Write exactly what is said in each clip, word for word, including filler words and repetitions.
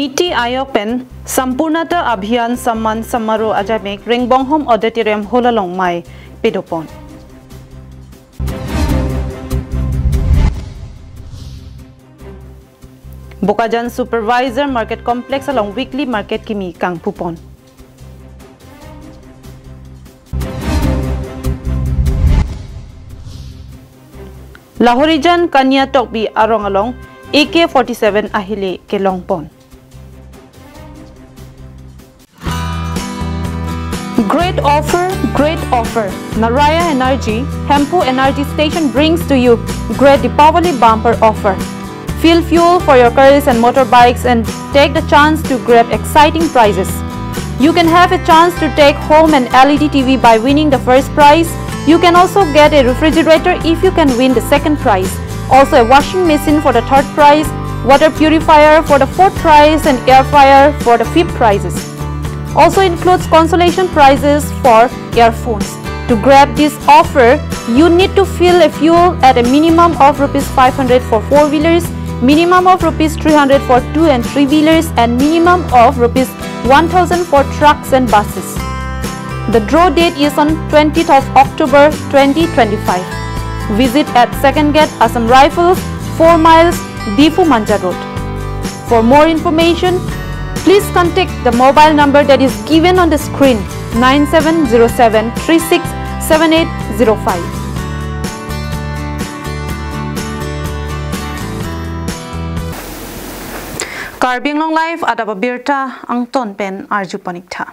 Niti Aayog pen Sampoornata Abhiyan Samman Samaroh ajaimek Rengbonghom Auditorium Hall along mei pedopon. Bokajan Supervisor Market Complex along weekly market kimi kangpupon. Lahorijan Kaniatokbi arong along A K forty-seven ahile kelongpon. Great offer, great offer. Naraya Energy, Hemphu Energy Station brings to you great Deepavali bumper offer. Fill fuel for your cars and motorbikes and take the chance to grab exciting prizes. You can have a chance to take home an L E D T V by winning the first prize. You can also get a refrigerator if you can win the second prize. Also a washing machine for the third prize, water purifier for the fourth prize and air fryer for the fifth prizes. Also includes consolation prizes for earphones. To grab this offer, you need to fill a fuel at a minimum of rupees five hundred for four-wheelers, minimum of rupees three hundred for two and three-wheelers, and minimum of rupees one thousand for trucks and buses. The draw date is on twentieth of October twenty twenty-five. Visit at Second Gate, Assam Rifles, four miles, Diphu Manja Road. For more information, please contact the mobile number that is given on the screen, nine seven zero seven three six seven eight zero five. Karbi Anglong Live adap abirta angton pen arjupon ik tha.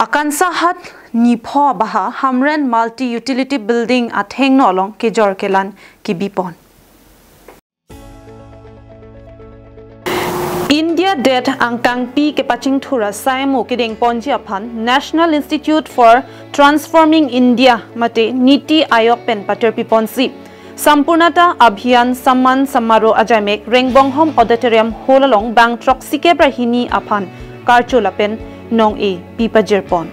Akansahat nipho abaha Hamren Multi Utility Building athengno along kejor kelan kebipon. India det angkangpi kepachingthur asai mo kedengponji aphan National Institute for Transforming India mate Niti Aayog pen paterpiponsi Sampoornata Abhiyan Samman Samaroh ajaimek Rengbonghom Auditorium Hall along bang throksi kep ra hini aphan karcho lapen nong-e pipajirpon.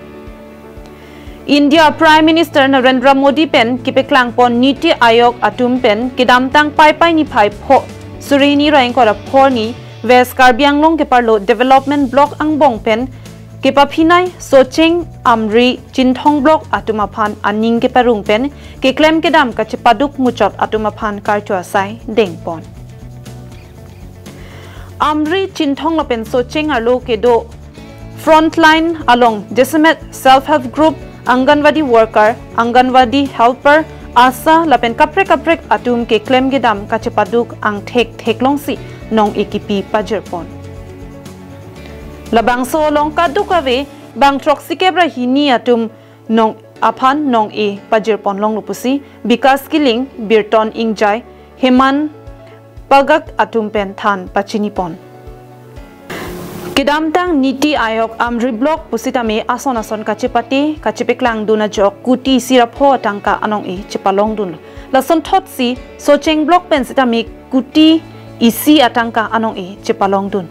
India Prime Minister Narendra Modi pen kepaklangpon Niti Aayog atum pen kedamtang Paipai niphai pho suri hini ra ingkoi ra pho arni West Karbi Anglong keparlo development block angbong pen kepaphinai Socheng, Amri, Chinthong block atum aphan aning keparong pen keklem kedam kachepaduk muchot atum aphan karcho asai dengpon. Amri, Chinthong lapen Socheng arlo kedo frontline along jasemet self help group, Anganwadi worker, Anganwadi helper, ASHA lapen kaprek kaprek atum keklem kedam kachepaduk angthek theklongsi nong-e kipi pajirpon. Labangso along kadokave bang throksi kep ra hini atum nong aphan nong-e pajirpon longlo pusi Bikas Killing, Birton Ingjai, Heman Pagak atum pen than pachinipon. Kedamtang Niti Aayog Amri block pusitame ason ason kachepate kachepaklangdun ajok kuti isi ra pho atangka anong-e chepalongdun. Lasonthotsi Socheng block pen sitame kuti isi atangka anong-e chepalongdun.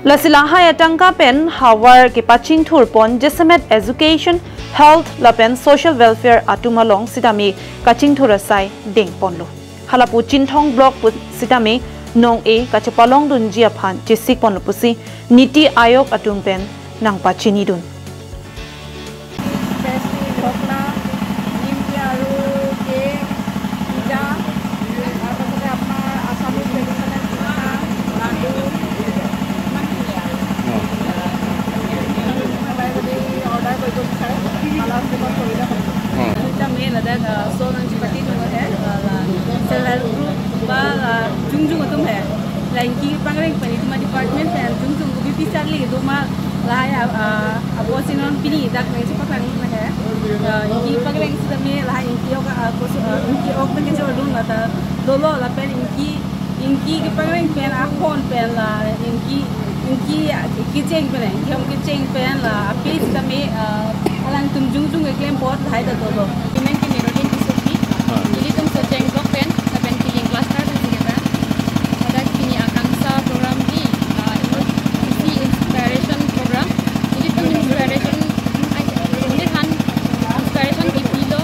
Lasi lahai atangka pen havar kepachingthurpon jasemet education, health lapen social welfare atum along sitame kachingthur asai dengponlo. Halapu Chinthong block pusitame nong-e kachepalongdunji aphan chesikponlo pusi Niti Aayog atum pen nangpachinidun. Especially ঢকলা, নিমকি আৰু cake, pizza, তাৰপাছতে আপোনাৰ Assamese traditional পিঠা, লাডু, ইমানখিনিয়ে আৰু। কোনোবাই যদি অৰ্ডাৰ কৰিব বিচাৰে, কালাৰ ফোনত কৰিলে হ'ব। Kita me ladak, uh, so nang chipati dungo hai, uh, la self help group ba la jongjung atum hai. La ingki pangreng pen itum a-department pen jongjung ko bipi sarli doma lahai, ah, ah, apo sinon pini dak nang chepaklang lahai. Ah, ingki pangreng sitame lahai ingki ok, ah, kos-, ah, ingki ok pen kejordun lata dolo lapen ingki, ingki kepangreng pen akhon pen la ingki, ingki, ah, kecheng pen, ingki hom kecheng pen la ape sitame, ah, alangtum jongjung keklem apot lahai ta dolo. Payment ke Merodin Tisopi, ah, ilitum Socheng block pen, lapen Killing cluster pen si kita. Pada pini Akangsha program di, ah, isi inspiration program. Ilitum inspiration, ai, ilitum inspiration kipilo.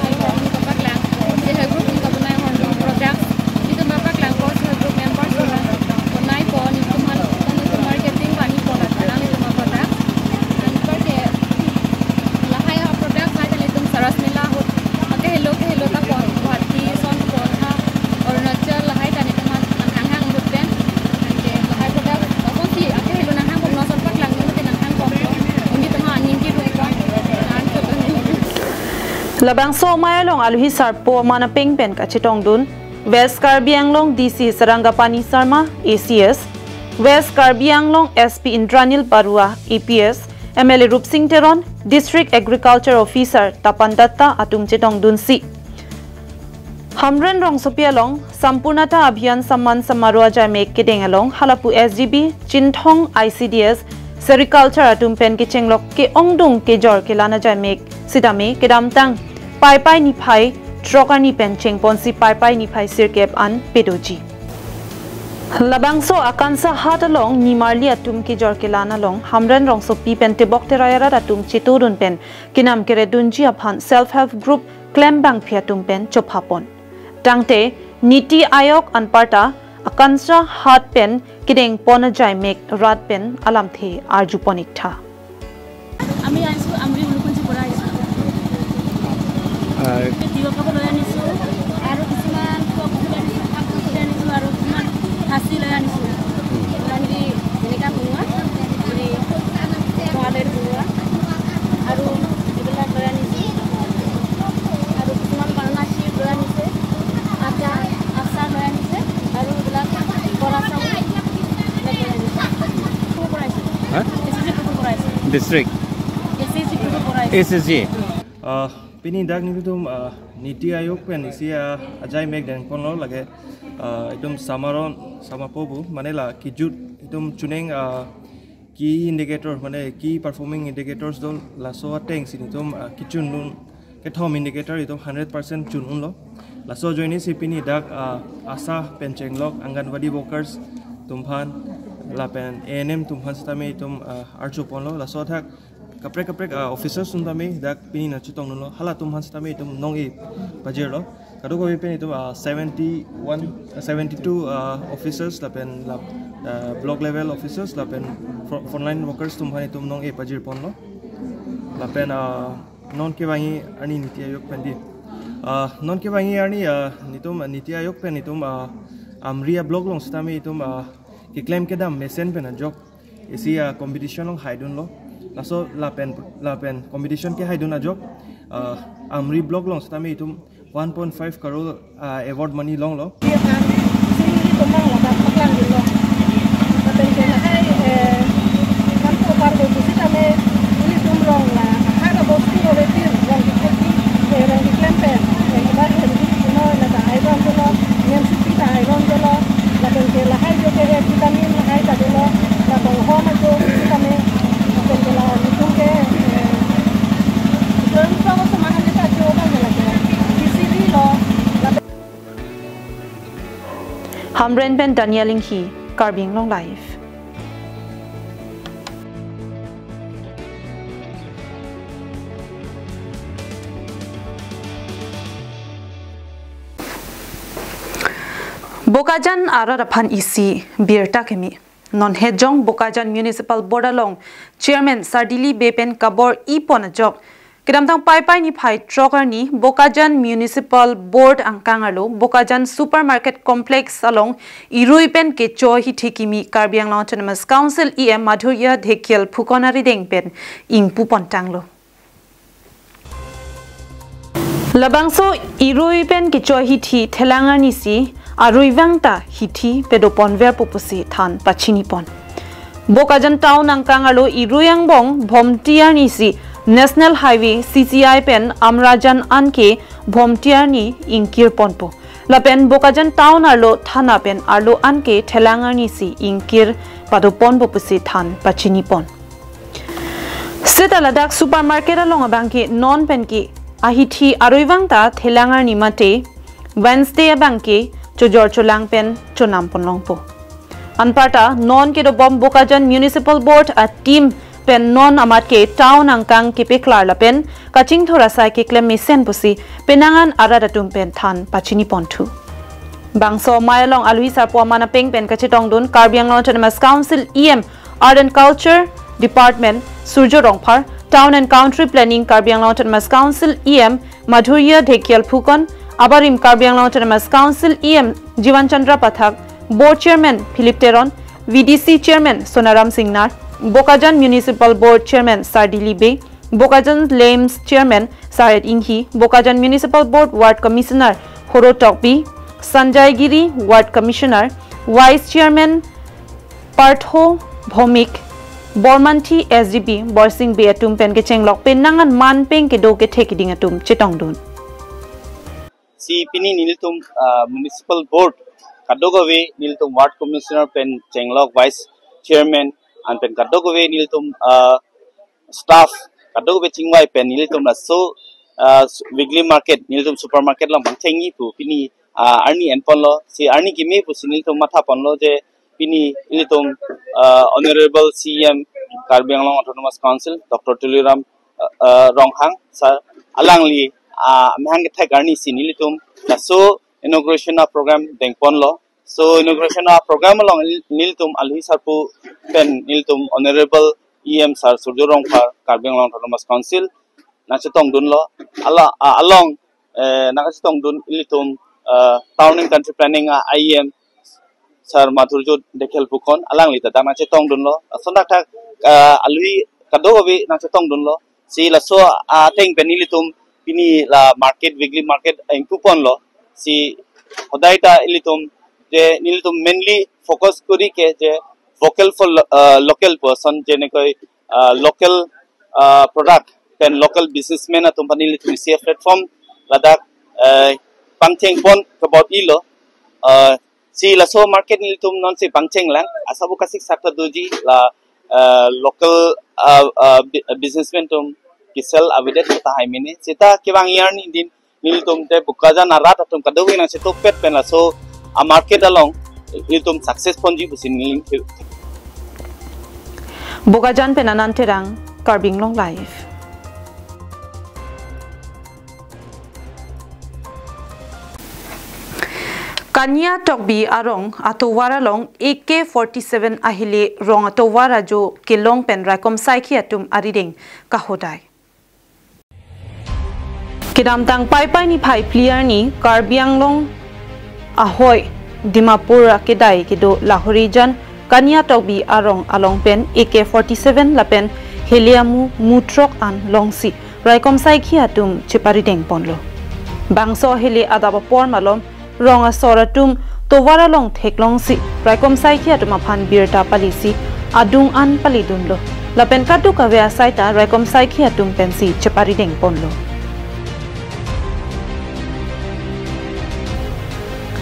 Ai, ilitum kapaklang. Self help group ilitum kabunai horn products. Ilitum kapaklang ko self help group members. Labangso amei along aluhi sarpo aman apeng pen kachetongdun West Karbi Anglong D C Sarangapani Sharma, A C S, West Karbi Anglong S P Indranil Barua, A P S, M L A Rupsing Teron, District Agriculture Officer Tapan Datta atum chetongdunsi Hamren rongsopi along Sampurnata Abhiyan Samman Samaroh ajaimek kedeng along halapu S G B, Chinthong I C D S, Sericulture atum pen kechenglok ke-ongdung kejor kelan ajaimek sitame kedamtang Paipai niphai throk arni pen chengponsi Paipai niphai sirkep an pedoji. Labangso Akansa Hat along nimarli atum kejor kelan along Hamren rongsopi pen tebok terai arat atum chetodun pen kenam keredunji aphan Self Help Group klembangpi atum pen chophapon. Tangte Niti Aayog anparta Akansa Hat pen kedengpon ajaimek rat pen alamthe arjupon iktha. আমি আহিছোঁ, আমৰি উলুকুঞ্চিৰ পৰা আহিছোঁ। আহ, তিয়হ কাপোৰ লৈ আনিছোঁ আৰু কিছুমান খোৱা বস্তু লৈ আনিছোঁ, শাক পাচলি আনিছোঁ আৰু কিছুমান সাঁচি লৈ আনিছোঁ। এইবিলাক হেৰি যেনেকা বনোৱা, হেৰি বঙালীৰ বনোৱা আৰু এইবিলাক লৈ আনিছোঁ আৰু কিছুমান বানানা চিপ লৈ আনিছে, আচাৰ, আচাৰ লৈ আনিছে আৰু এইবিলাক বৰা চাউল এইবিলাক লৈ আনিছে। ক'ৰ পৰা আহিছে? হা? এছ এছ জি ক'ৰ পৰা আহিছে? District? এছ এছ জি ক'ৰ পৰা আহিছে? এছ এছ জি। আহ, pini dak nelitum, ah, Niti Aayog pen isi, ah, ajaimek dengponlo lake, ah, itum samaron samapo pu, mane la kejut itum chuning, ah, key indicator, mane key performing indicators do, laso atengsi nelitum, ah, kechundun kethom indicator itum hundred percent chun unlo. Laso ajoinesi pini dak, ah, ASHA pen chenglok, Anganwadi workers atumphan lapen A N M atumphan sitame itum, ah, arjuponlo. Laso athak kaprek kaprek, ah, officers atum tame dak pini nangchetongdunlo. Halatumphan sitame itum nong-e pajirlo. Kadokave pen itum, ah, seventy-one, ah, seventy-two, ah, officers lapen lap, ah, block level officers lapen fro-, frontline workers atumphan itum nong-e pajirponlo. Lapen, ah, non kevangji arni Niti Aayog pen di. Ah, non kevangji arni, ah, nelitum, ah, Niti Aayog pen nelitum, ah, Amri a-block along sitame itum, ah, keklem kedam mesen pen ajok isi, ah, competition along haidunlo. Laso lapen, lapen competition kehaidun ajok, ah, Amri block along sitame itum one point five crore, ah, award money longlo. Lapen ke lahai, eh, kam ko par ko sitame nelitum along la, ha ka bosti ko betin along ke kheti, eh, along keklem pen, eh, ba hem di kuno la ta iron dolo, nem supi ta iron dolo, lapen ke lahai jo ke, eh, vitamin lahai ta dolo, lapen hom ajo sitame, lapen ke la nelitum ke, eh, itum ko saman ta jo ba la ke, isi ri lo, lapen Hamren pen Daniel Inghi, Karbi Anglong Live. Bokajan arat aphan isi birta kimi. Non Hejong Bokajan Municipal Board along Chairman Sardili Bey pen kabor-ipon ajok kedamtang Paipai niphai throk arni Bokajan Municipal Board angkang arlo Bokajan Supermarket Complex along irui pen kecho ahithi kimi Karbi Anglong Autonomous Council E M Madhurya Dhekial Phukan arideng pen ingpupontanglo. Labangso irui pen kecho ahithi thelang arnisi arui vangta hithi pedoponverpo pusi than pachinipon. Bokajan town angkang arlo irui angbong Bhomti arnisi National Highway C C I pen Amrajan anke Bhomti arni ingkirponpo. Lapen Bokajan town arlo thana pen arlo anke thelang arnisi ingkir padoponpo pusi than pachinipon. Seta ladak supermarket along abangke non penke ahithi arui vangta thelang arni mate Wednesday abangke chojor cholang pen chonamponlongpo. Anparta non kedobom Bokajan Municipal Board a-team pen non amat ke town angkang kepeklar lapen kachingthur asai keklem mesen pusi penang an arat atum pen than pachiniponthu. Bangso amei along aluhi sarpo aman apeng pen kachetongdun Karbi Anglong Autonomous Council E M Art and Culture Department Surjya Rongphar, Town and Country Planning Karbi Anglong Autonomous Council E M Madhurya Dhekial Phukan, abarim Karbi Anglong Autonomous Council E M Jiwan Chandra Pathak, Board Chairman Philip Teron, V D C Chairman Sonaram Singnar, Bokajan Municipal Board Chairman Sardili Bey, Bokajan LAMPS Chairman Saret Inghi, Bokajan Municipal Board Ward Commissioner Horo Tokbi, Sanjaygiri Ward Commissioner, Vice Chairman Partho Bhomik, Bormanthi S D B Borsing Bey atum pen kechenglok penang an manpeng kedo kethe keding atum chetongdun. Si pini nelitum, ah, Municipal Board kadokave nelitum Ward Commissioner pen chenglok Vice Chairman an pen kadokave nelitum, ah, staff kadokave chingvai pen nelitum laso, ah, weekly market nelitum supermarket along pangchengji pu pini, ah, arni enponlo, si arni keme pusi nelitum mathaponlo je pini nelitum, ah, Honorable C E M Karbi Anglong Autonomous Council Doctor Tuliram, ah, ah, Ronghang sir alangli, ah, amahang kethek arni si nelitum laso inauguration a-program dengponlo. So inauguration a-program along nelitum alhi sarpo pen nelitum Honorable E M sir Surjya Rongphar Karbi Anglong Autonomous Council nangchetongdunlo. Ala, ah, along, eh, nangchetongdun ilitum, ah, Town and Country Planning a-E M sir Madhurjyoti Dhekial pu kon alangli ta dak nangchetongdunlo. Lason thakthak, ah, alhi kadokave nangchetongdunlo. Si laso ateng pen nelitum pini la market, weekly market ingkuponlo. Si hodai ta ilitum je nelitum mainly focus kori ke je vocal for lo-, ah, local person, jenekoi, ah, local, ah, product pen local businessman atum aphan nelitum isi a-platform ladak, eh, pangchengpon kabor-ilo. Ah, si laso market nelitum non si pangchenglang, asabo kasik sakta doji la, eh, local, ah, ah, bi-, businessman atum kisel avedet kota hai mene. Seta kevang arni din nelitum te Bokajan arat atum kadokave nangchetokpet pen laso a-market along nelitum success ponji pusi neli. Bokajan pen Anand Terang, Karbi Anglong Live. Kania Tokbi arong atovar along A K forty-seven ahile rong atovar ajo kelong pen raikom saikhi atum arideng kahodai. Kedamtang Paipai niphai phli arni Karbi Anglong ahoi Dimapur akedai kedo Lahorijan Kania Tokbi arong along pen A K forty-seven lapen hele amu mutrok an longsi raikom saikhi atum cheparidengponlo. Bangso hele adap apor malom rong asor atum tovar along theklongsi raikom saikhi atum aphan birta palisi adung an palidunlo. Lapen kadokave asai ta raikom saikhi atum pensi cheparidengponlo.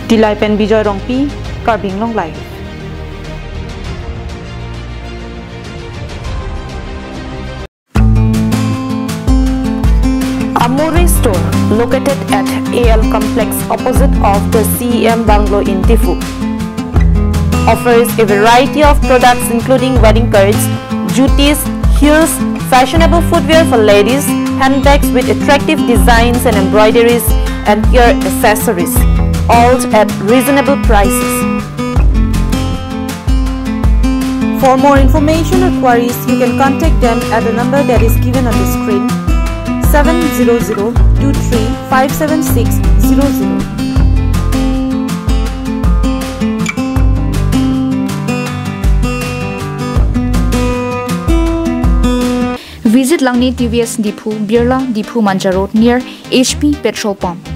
Dillai pen Bijoy Rongpi, Karbi Anglong Live. Amore Store, located at A L Complex, opposite of the C E M Bungalow in Diphu, offers a variety of products including wedding cards, jutis, heels, fashionable footwear for ladies, handbags with attractive designs and embroideries, and hair accessories, all at reasonable prices. For more information or queries, you can contact them at the number that is given on the screen, seven zero zero two three five seven six zero zero. Visit Langni T V S Diphu, Birla, Diphu Manja Road near H P petrol pump.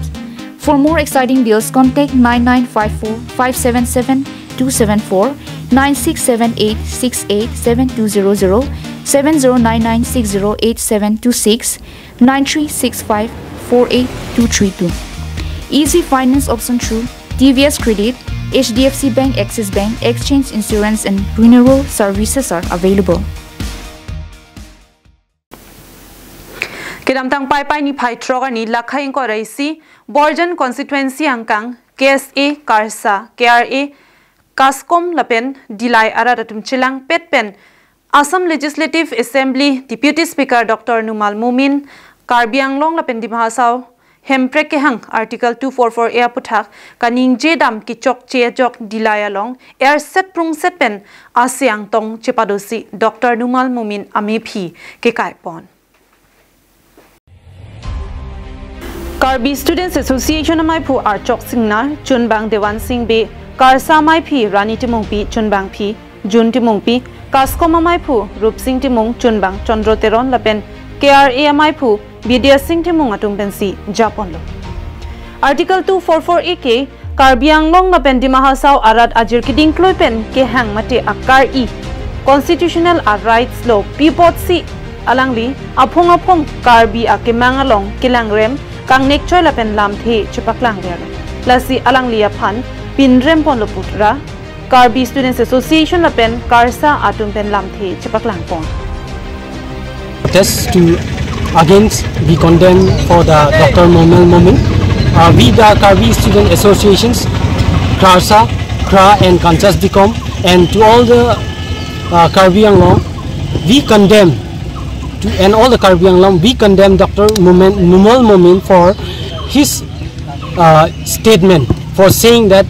For more exciting deals, contact nine nine five four five seven seven two seven four, nine six seven eight six eight seven two zero zero, seven zero nine nine six zero eight seven two six, nine three six five four eight two three two. Easy finance option through T V S Credit, H D F C Bank, Axis Bank, Exchange Insurance and Renewal Services are available. Kedamtang Paipai niphai throk arni Lakhai ingkoi ra isi Borjan constituency angkang K S A, KARSA, K R A, KASCOM lapen Dillai arat atum chelangpet pen Assam Legislative Assembly Deputy Speaker Doctor Numal Momin, Karbi Anglong lapen Dima Hasao Hemprek kehang Article two four four A aputhak kaningje dam kechokche ajok Dillai along erset prungset pen ase angtong chepadosi Doctor Numal Momin amephi kekaipon. Karbi Students Association amaiphu Archok Singnar, chunbang Dewan Sing Bey, KARSA amaiphi Rani Timungpi, chunbangphi Jun Timungpi, KASCOM amaiphu Rupsing Timung, chunbang Chandra Teron lapen K R A amaiphu Bidya Sing Timung atum pensi japonlo. Article two four four A ke Karbi Anglong lapen Dima Hasao arat ajir keding kloi pen kehang mate akar-i constitutional a rights lo pi apotsi alangli aphong aphong Karbi akemang along kelangrem kangnek choi lapen lamthe chepaklang ler. Lasi alangli aphan pinrem ponlo putra Karbi Students Association lapen KARSA atum pen lamthe chepaklang pon. Protest to against, we condemn for the Doctor Momin Momin. Uh, we the Karbi Student Associations, KARSA, KRA and Kansas Dikom, and to all the uh, Karbi Anglong, we condemn to, and all the Karbi Anglong, we condemn Doctor Momin, Numal Momin for his uh, statement, for saying that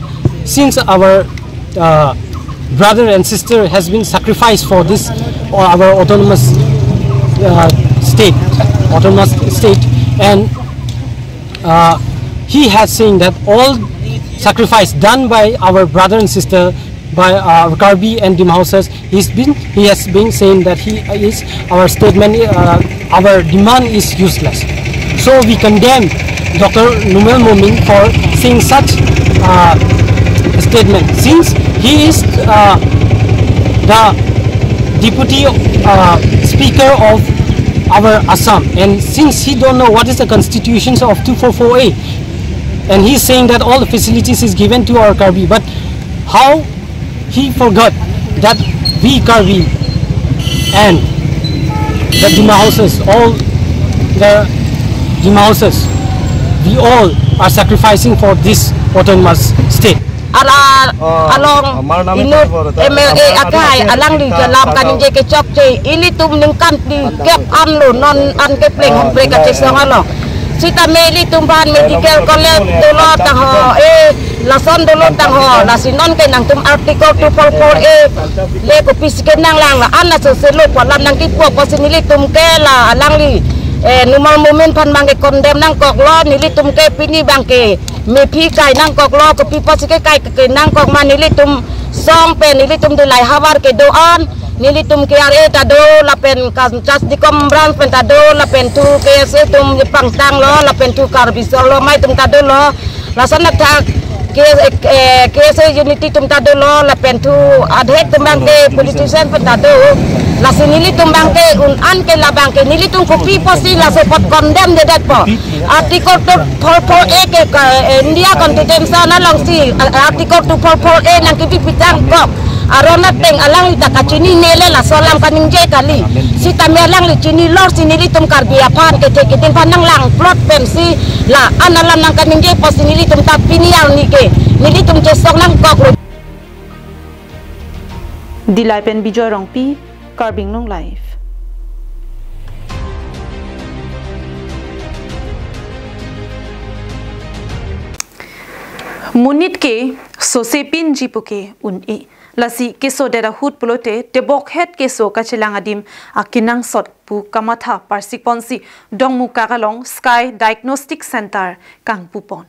since our uh, brother and sister has been sacrificed for this or our autonomous uh, state, autonomous state, and uh, he has saying that all sacrifice done by our brother and sister, by uh, Karbi and Dima Hasaos, he's been, he has been saying that he is, our statement, uh, our demand is useless. So we condemn Doctor Numal Momin for saying such uh, statement, since he is uh, the deputy uh, speaker of our Assam, and since he don't know what is the constitutions of two four four A, and he's saying that all the facilities is given to our Karbi, but how he forgot that we Karbi and the Dima Hasaos, all the Dima Hasaos, we all are sacrificing for this autonomous state. Ala Oh, along amar name inut apa, Rata? M L A Amar akai name alangli apa? Jalam Rata. Kaningje kechokche, ilitum ningkan di gap anlo non an kepleng Oh, hombre gila, kachesong ya. Along. Sitame ilitum aphan medical college dolo tangho, eh, lason dolo tangho, lasi non ke nangtum Article two four four A le kopisi kenanglang la, an laso selo pu alam nangkipu apotsi nelitum ke la alangli, eh, Numal Momin aphan abangke condemn nangkoklo, nelitum ke pini abangke mephi kai nangkoklo, kopi apotsi kekai ke nangkok ma nelitum song pen nelitum Dillai havar kedo-an, nelitum K R A ta do, lapen Kansas Dikom branch pen ta do, lapen thu K S A atum pangtanglo, lapen thu Karbi Solo amei atum ta dolo, lason athak K S A, eh, K S A unity atum ta dolo, lapen thu adhek atum abangke politician pen ta do, lasi nelitum abangke un-an ke la abangke nelitum kopi apotsi laso apot condemn dedetpo. Article two four four A ke ka, eh, India Constitution alongsi, eh, Article two four four A nangkepi pitang kok. Aron ateng alangli ta kachinine le laso alam kaningje kali. Sitame alangli chinilo si nelitum Karbi aphan kethe keding aphan nanglang plot pensi la an alam nangkaningje apotsi nelitum ta pini arni ke nelitum chesong nangkoklo. Dillai pen Bijoy Rongpi, Karbi Anglong Live. Monit ke sose pinji puke un-e. Lasi kesodet ahut pulote tebokhet keso kachelang adim akenangsot pu kamatha parsik ponsi Dongmukak along Sky Diagnostic Center kangpu pon.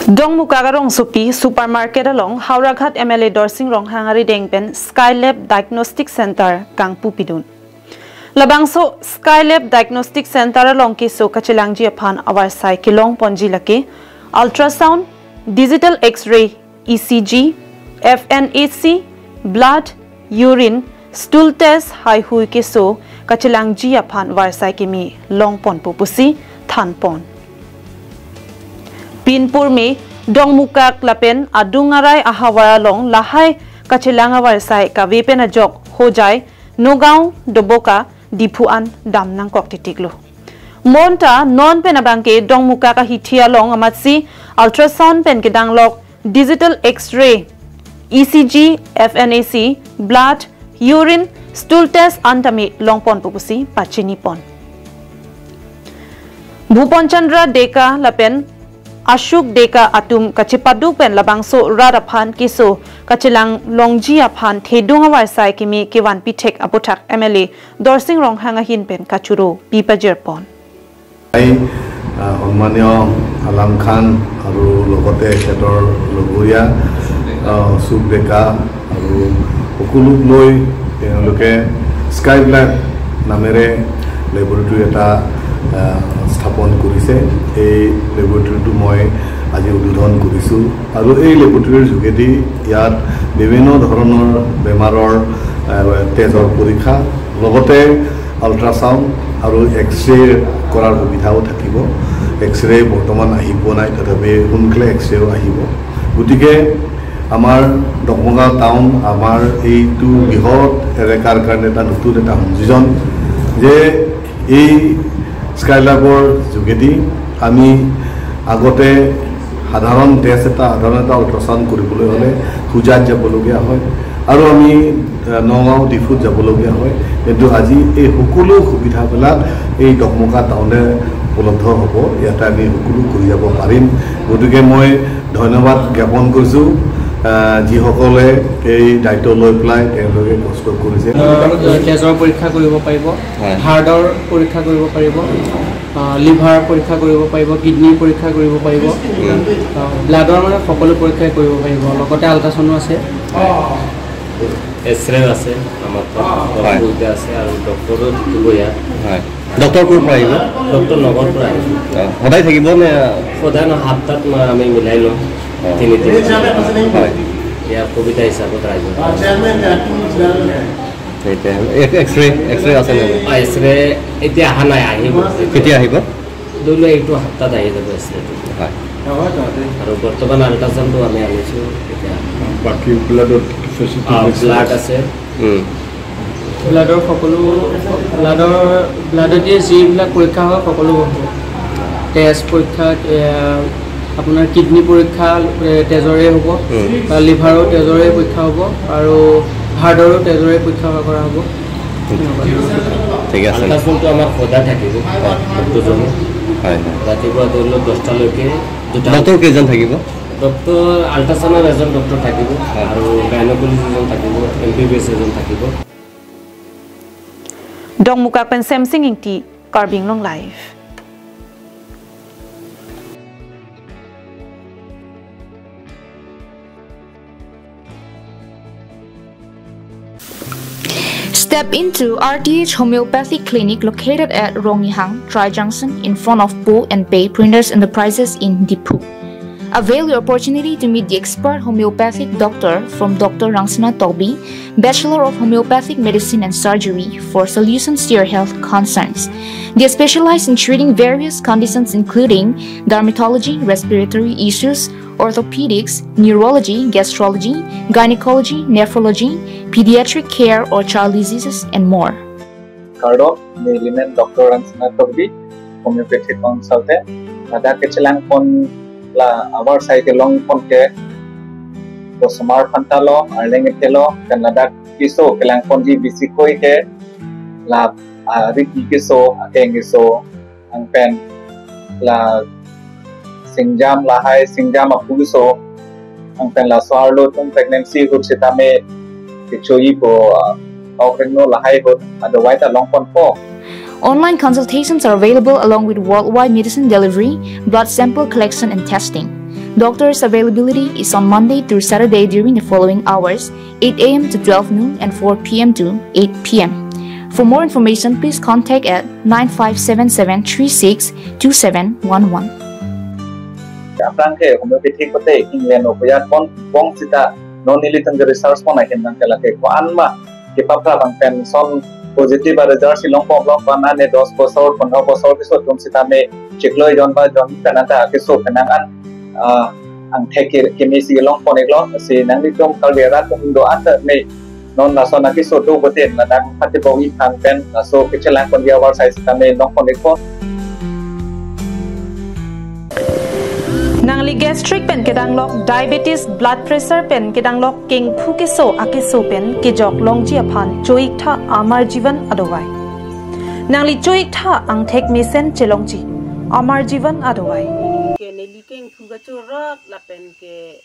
Dongmukak arongsopi supermarket along Howraghat M L A Dorsing Ronghang arideng pen Sky Lab Diagnostic Center kangpu pidun. Labangso Sky Lab Diagnostic Center along keso kachelangji aphan avarsai kelong ponji lake ultrasound, digital X-ray, E C G, F N A C, blood, urine, stool test haihui keso kachelangji aphan varsai keme long ponpo pusi than pon. Pinpur me Dongmukak lapen adung arai ahavar along lahai kachelang avarsai kave pen ajok Hojai, Nagaon, Doboka, Diphu an dam nangkok titiklo. Bonta non pen abangke Dongmukak ahithi along amatsi ultrasound pen kedanglok digital X-ray, E C G, F N A C, blood, urine, stool test an tame long ponpo pusi pachini pon. Bhupan Chandra Deka lapen Ashok Deka atum kachepadu pen labangso rat aphan keso kachelang longji aphan thedung avarsai keme kevan pithek aputhak M L A Dorsing Ronghang ahin pen kachoro pi pajir pon. এই, আহ, সন্মানীয় আলম খান আৰু লগতে তেখেতৰ লগৰীয়া, আহ, অশোক ডেকা আৰু সকলোক লৈ তেওঁলোকে স্কাই ব্লাড নামেৰে লেবৰেটৰী এটা আহ, স্থাপন কৰিছে। এই লেবৰেটৰীটো মই আজি উদ্বোধন কৰিছোঁ আৰু এই লেবৰেটৰীৰ যোগেদি ইয়াত বিভিন্ন ধৰণৰ বেমাৰৰ আহ, তেজৰ পৰীক্ষা, লগতে আল্ট্ৰাছাউণ্ড আৰু এক্স ৰে কৰাৰ সুবিধাও থাকিব। এক্স ৰে বৰ্তমান আহি পোৱা নাই, তথাপি সোনকালে এক্স ৰেও আহিব। গতিকে আমাৰ দকমগাঁও টাউন, আমাৰ এইটো বৃহৎ এলেকাৰ কাৰণে এটা নতুন এটা সংযোজন যে এই স্কাইলাবৰ যোগেদি আমি আগতে সাধাৰণ টেষ্ট এটা, সাধাৰণ এটা আল্ট্ৰাছাউণ্ড কৰিবলৈ হ'লে হোজাইত যাবলগীয়া হয় আৰু আমি আহ, নগাঁও, ডিফুত যাবলগীয়া হয়। কিন্তু আজি এই সকলো সুবিধাবিলাক এই দকমগা টাউনে উপলব্ধ হ'ব, ইয়াতে আমি সকলো কৰি যাব পাৰিম। গতিকে মই ধন্যবাদ জ্ঞাপন কৰিছোঁ আহ, যিসকলে এই দায়িত্ব লৈ পেলাই তেওঁলোকে কষ্ট কৰিছে। তেজৰ পৰীক্ষা কৰিব পাৰিব, হয়। হাৰ্টৰ পৰীক্ষা কৰিব পাৰিব, আহ, লিভাৰ পৰীক্ষা কৰিব পাৰিব, কিডনী পৰীক্ষা কৰিব পাৰিব, আহ, ব্লাডৰ মানে সকলো পৰীক্ষাই কৰিব পাৰিব, লগতে আল্ট্ৰাছাউণ্ডো আছে। এক্স ৰে আছে আমাৰ তাত, হয়। দুইটা আছে আৰু ডক্টৰো থাকিব ইয়াত। হয়। ডক্টৰ ক'ৰ পৰা আহিব? ডক্টৰ নগৰ পৰা আহিব। অ, সদায় থাকিব নে? সদায় নহয়, সপ্তাহত মই, আমি মিলাই লওঁ। অ। তিনি তিনি। হয়। ইয়াৰ সুবিধা হিচাপত ৰাইজৰ। এতিয়া এক্স ৰে, এক্স ৰে আছে নে? অ, এক্স ৰে এতিয়া অহা নাই, আহিব। কেতিয়া আহিব? ধৰি লোৱা এইটো সপ্তাহত আহি যাব এক্স ৰেটো। হয়। আৰু বৰ্তমান আল্ট্ৰাছাউণ্ডটো আমি আনিছোঁ এতিয়া। বাকী ব্লাডৰ ফেচিলিটি অ, আছে? ব্লাড আছে। উম। ব্লাডৰ সকলো, ব্লাডৰ, ব্লাডেদি যিবিলাক পৰীক্ষা হয় সকলো হ'ব। তেজ পৰীক্ষা, এ, আপোনাৰ কিডনী পৰীক্ষা, এ, তেজৰে হ'ব, উম। বা লিভাৰো তেজৰে পৰীক্ষা হ'ব আৰু হাৰ্টৰো তেজৰে পৰীক্ষা কৰা হ'ব। ঠিক আছে। আল্ট্ৰাছাউণ্ডটো আমাৰ সদায় থাকিব। হয়। ডক্টৰজনে। হয়, হয়। ৰাতিপুৱা ধৰি লওক দহটালৈকে দুটা। ডক্টৰ কেইজন থাকিব? ডক্টৰ, আল্ট্ৰাছাউণ্ডৰ এজন ডক্টৰ থাকিব, হয়। আৰু গাইনকলজিষ্ট এজন থাকিব, এম বি বি এছ এজন থাকিব। Dongmukak pen Semsing Ingti, Karbi Anglong Live. Step into R T H Homeopathic Clinic located at Rongihang, Tri Junction, in front of Po and Pei Printers Enterprises in Diphu. Avail your opportunity to meet the expert homeopathic doctor from Doctor Rangsina Tokbi, Bachelor of Homeopathic Medicine and Surgery, for solutions to your health concerns. They specialize in treating various conditions including dermatology, respiratory issues, orthopedics, neurology, gastrology, gynecology, nephrology, pediatric care or child diseases, and more. Kardom, neli men Doctor Rangsina Tokbi, homeopathic consultant. Ladak kechelangpon la avarsai kelongpon ke, osomar aphanta lo, arleng aphanta lo, pen ladak keso kelangponji bisi koi ke, la, ah, riki keso, akeng keso, anpen la singjam lahai, singjam aphu keso, anpen laso arlo atum pregnancy ahut sitame kechoipo, ah, ok rengno lahai ahut, adawai ta longponpo. Online consultations are available along with worldwide medicine delivery, blood sample collection and testing. Doctors' availability is on Monday through Saturday during the following hours, eight a m to twelve noon and four p m to eight p m. For more information, please contact at nine five seven seven three six two seven one one. Aphrang ke homeopathy kote England o koyat pon pon sita non nelitum ke research pon ahin nang ke lake ko-an ma kepapra bang pen son positive a result si longpon longpon, ane dos bosor, pondro bosor keso atum sitame chiklo jon ba jon pen anta keso pen an, ah, angthek ke keme si longpon iklo, si nanglitum Karbi arat atum do anta me non laso nangkeso do boten, na nang pati bong i khan pen laso kechelangponji avarsai sitame longpon ikpo. Nangli gastric pen kedanglok, diabetes, blood pressure pen kedanglok, kengphu keso akeso pen kejok longji aphan cho-iktha Amar Jeevan adawai. Nangli cho-iktha angthek mesen chelongji Amar Jeevan adawai. Ke neli kengphu kachorot lapen ke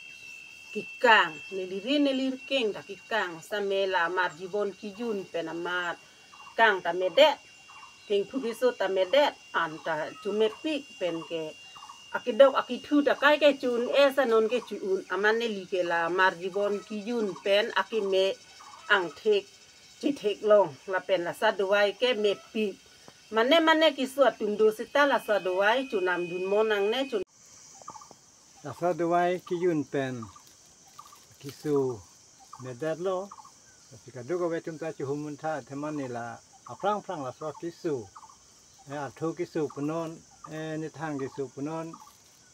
kekang, neli ri neli keng ta kekang, sitame la Amar Jeevan kejun pen amat kang ta medet, kengphu keso ta medet, anta chomepik pen ke akedok akethu ta kai ke cho-un-e, sa non ke cho-un, amat neli ke la Amar Jeevan kejun pen akeme angthek Chithek long lapen laso adovai ke mepik. Mane mane keso atum do seta laso adovai chonam dun mo nangne chon. Laso adovai kejun pen keso medet lo. Lasi kadokave atum ta chihum muntha athema ne la aphrang aphrang laso keso. Eh, artho keso punon, eh, nithang keso punon,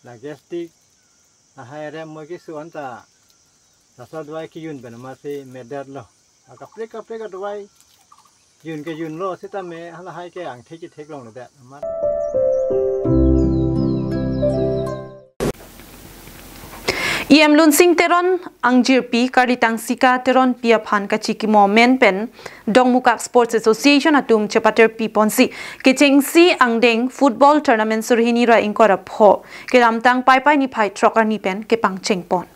la gastric, lahai rem moi keso anta laso adovai kejun pen amatsi medet lo. Akaprek kaprek adovai jun kejun lo sitame halahai ke angthek chithek longledet amat. E M Lunsing Teron angjirpi karlitang Sika Teronpi aphan kachikimo amen pen Dongmukak Sports Association atum chepaterpi ponsi kechengsi angdeng football tournament suri hini ra ingkoi ra pho kedamtang Paipai niphai throk arni pen kepangcheng pon.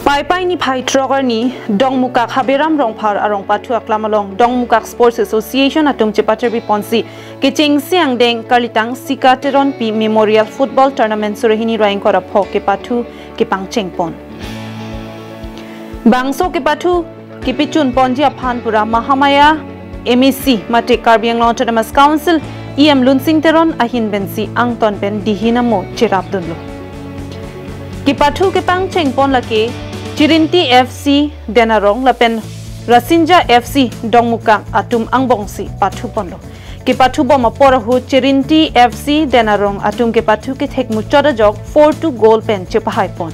Paipai niphai throk arni Dongmukak Haberam Rongphar arong pathu aklam along Dongmukak Sports Association atum chepaterpi ponsi kechengsi angdeng karlitang Sika Teronpi Memorial Football Tournament suri hini ra ingkoi ra pho kepathu kepangcheng pon. Bangso kepathu kepachun ponji aphan pura Mahamaya M A C mate Karbi Anglong Autonomous Council E M Lunsing Teron ahin pensi angton pen dihin amo cherap dunlo. Kepathu kepangcheng pon lake Chirinti F C Denarong lapen Rasinja F C Dongmukak atum angbongsi pathu ponlo. Kepathu bom apor ahut Chirinti F C Denarong atum kepathu kethek muchot ajok four two goal pen chepahai pon.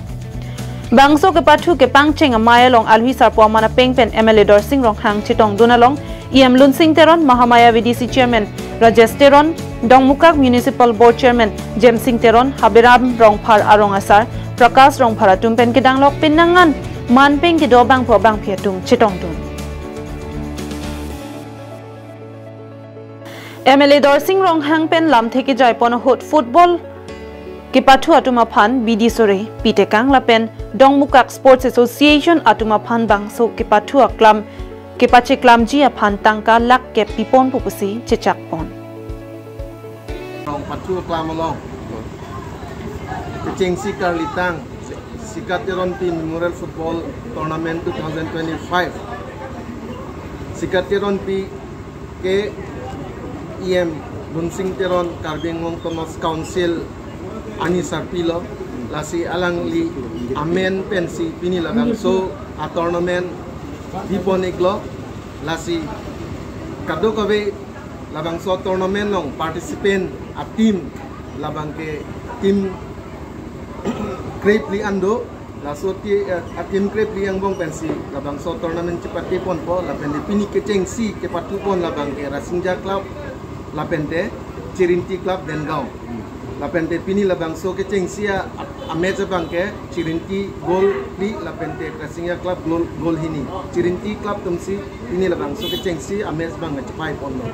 Bangso kepathu kepangcheng amei along alwi sarpo aman apeng pen M L A Dorsing Ronghang chetongdun along E M Lunsing Teron, Mahamaya V D C Chairman Rajesh Teron, Dongmukak Municipal Board Chairman Jemsing Teron, Haberam Rongphar arong asar Prakash Rongphar atum pen kedanglok penang an manpeng kedo bangphu bangphi atum chetongdun. M L A Dorsing Ronghang pen lamthe kejai pon ahut football kepathu atum aphan bidi sore pitekang lapen Dongmukak Sports Association atum aphan bangso kepathu aklam kepacheklamji aphan tangka lakh kep pipon pu pusi chechak pon. Rong pathu aklam along kechengsi karlitang Sika Teronpi Memorial Football Tournament two thousand twenty-five. Sika Teronpi ke E M Lunsing Teron Karbi Anglong Autonomous Council arni sarpi lo, lasi alangli amen pensi pini labangso a tournament bipon iklo, lasi kadokave labangso tournament along participant a team labang ke team krepli an do, laso ti, eh, a team krepli angbong pensi labangso tournament chepate ponpo, lapen te pini kechengsi kepathu pon labang ke Rasinja Club, lapen te Chirinti Club Dengaon. Lapen te pini labangso kechengsi a, a match abang ke Chirinti goal phli lapen te Rasinja Club goal, goal hini. Chirinti Club atumsi pini labangso kechengsi a match abang chepai ponlo.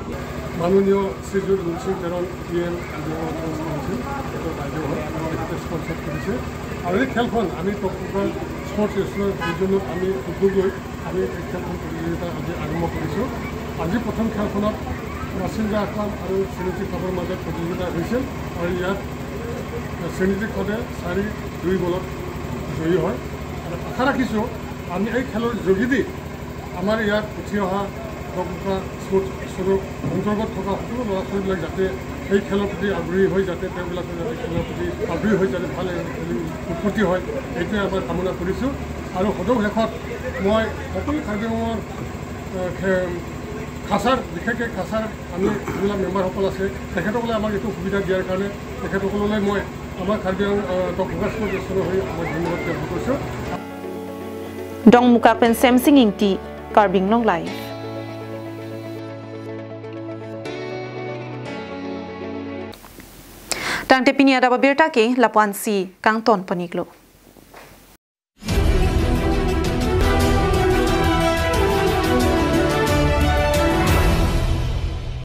মাননীয় Shriyut Lunsing Teron E M Karbi Anglong sports council, তেখেতৰ বাইদেউ হয়, তেখেতে স্পন্সৰ কৰিছে। আৰু এই খেলখন আমি টকমুকা স্পৰ্টছ এছ'চিয়েশ্যনৰ বিজনত আমি উদ্যোগ লৈ আমি এই খেলখন প্ৰতিযোগিতা আজি আৰম্ভ কৰিছোঁ। আজি প্ৰথম খেলখনত ৰাছিংগা ক্লাব আৰু চিৰিঞ্জি ক্লাবৰ মাজত প্ৰতিযোগিতা হৈছিল আৰু ইয়াত চিৰিঞ্জি ক্লাবে চাৰি দুই গ'লত জয়ী হয়। আৰু আশা ৰাখিছোঁ আমি এই খেলৰ যোগেদি আমাৰ ইয়াত উঠি অহা টকমুকা স্পৰ্টছ এছ'চিয়েশ্যনৰ অন্তৰ্গত থকা সকলো ল'ৰা ছোৱালীবিলাক যাতে এই খেলৰ প্ৰতি আগ্ৰহী হৈ যাতে তেওঁবিলাকে যাতে খেলৰ প্ৰতি আগ্ৰহী হৈ যাতে ভাল খেলি উৎপত্তি হয়, এইটোৱে আমাৰ কামনা কৰিছোঁ। আৰু সদৌ শেষত মই সকলো কাৰ্বি আংলঙৰ, এ, খে-, খাছাৰ, বিশেষকৈ খাছাৰ আমি যিবিলাক মেম্বাৰসকল আছে, তেখেতসকলে আমাক এইটো সুবিধা দিয়াৰ কাৰণে তেখেতসকললৈ মই আমাৰ কাৰ্বি আং-, এ, টকমুকা স্পৰ্টছ এছ'চিয়েশ্যনৰ হৈ মই ধন্যবাদ জ্ঞাপন কৰিছোঁ। Dongmukak pen Semsing Ingti, Karbi Anglong Live. Tangte pini adap abirta ke lapu-ansi kangton pon iklo.